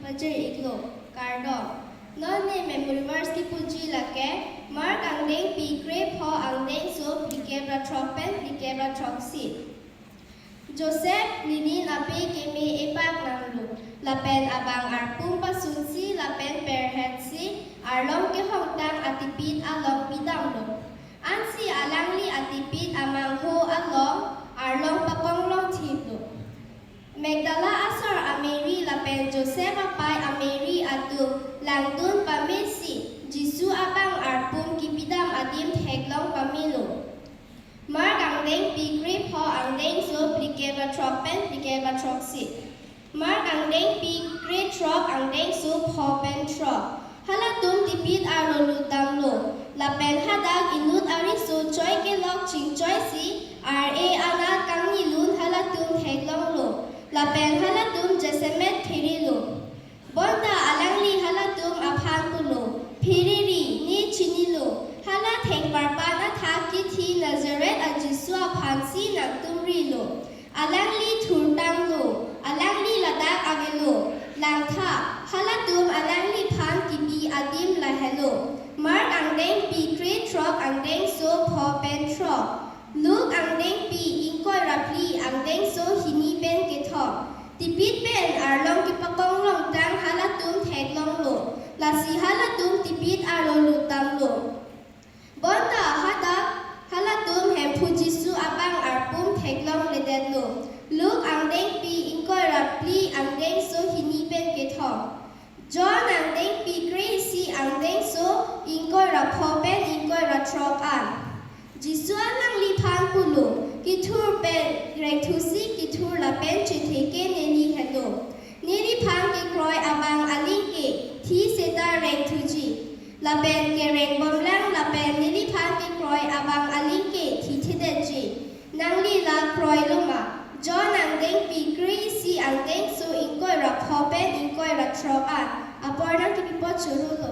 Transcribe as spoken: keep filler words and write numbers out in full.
Pajir iklo, kardom. Non ne memory verse kipuji lake, Mark angdengpi krepho angdengso phlikep ra throk pen phlikep ra throksi. Joseph linen ape keme epak nanglo, lapen abang arpum pasunsi lapen perhetsi arlong kehongtang atipit along pidamlo. Ansi alangli atipit amangho along arlong pakong longthiplo. Magdala asor a-Mary lapen Joseph apei a-Mary atum langdun pamesi Jisu abang arpum kipidam adim theklong pamelo. Mark angdengpi krepho angdengso phlikep ra throk pen phlikep ra throksi. Mark angdengpi krethrok angdengso pho pen throk. Halatum tipit arlo lut damlo. Lapen hadak inut ariso choi kelok chingchoisi ar-e anat kangnilun halatum theklonglo. Lapen halatum jasemet pherilo. Bonta alangli halatum aphan pulo, Pheriri, ne chinilo, hala thengparpan athak kithi Nazareth a-Jisu aphansi nangtum rilo. Alangli thurtanglo, alangli ladak avelo, langtha, halatum alangliphan kibi adim lahelo. Mark angdengpi krethrok angdengso pho pen throk. Luke angdengpi ingkoi ra phli angdengso hini pen kethom. Tipit pen arlong kepakong longtang halatum theklonglo. Lasi halatum tipit arlo lut damlo. Bonta hadak halatum Hemphu Jisu abang arpum theklongledetlo. Luke angdengpi ingkoi ra phli angdengso hini pen kethom. John angdengpi kre-isi angdengso ingkoi ra pho pen ingkoi ra throk an. Jisu alangliphan pulo, Kethur pen rengthusi kethur lapen chetheke neli helo. Neliphan kekroi abang aling ke thi seta rengthuji. Lapen kereng bomlang lapen neliphan kekroi abang aling ke thithedetji. Nangli la kroilo ma? John angdengpi kre-isi angdengso ingkoi ra pho pen ingkoi ra throk an. Apor nangkepipo churulo.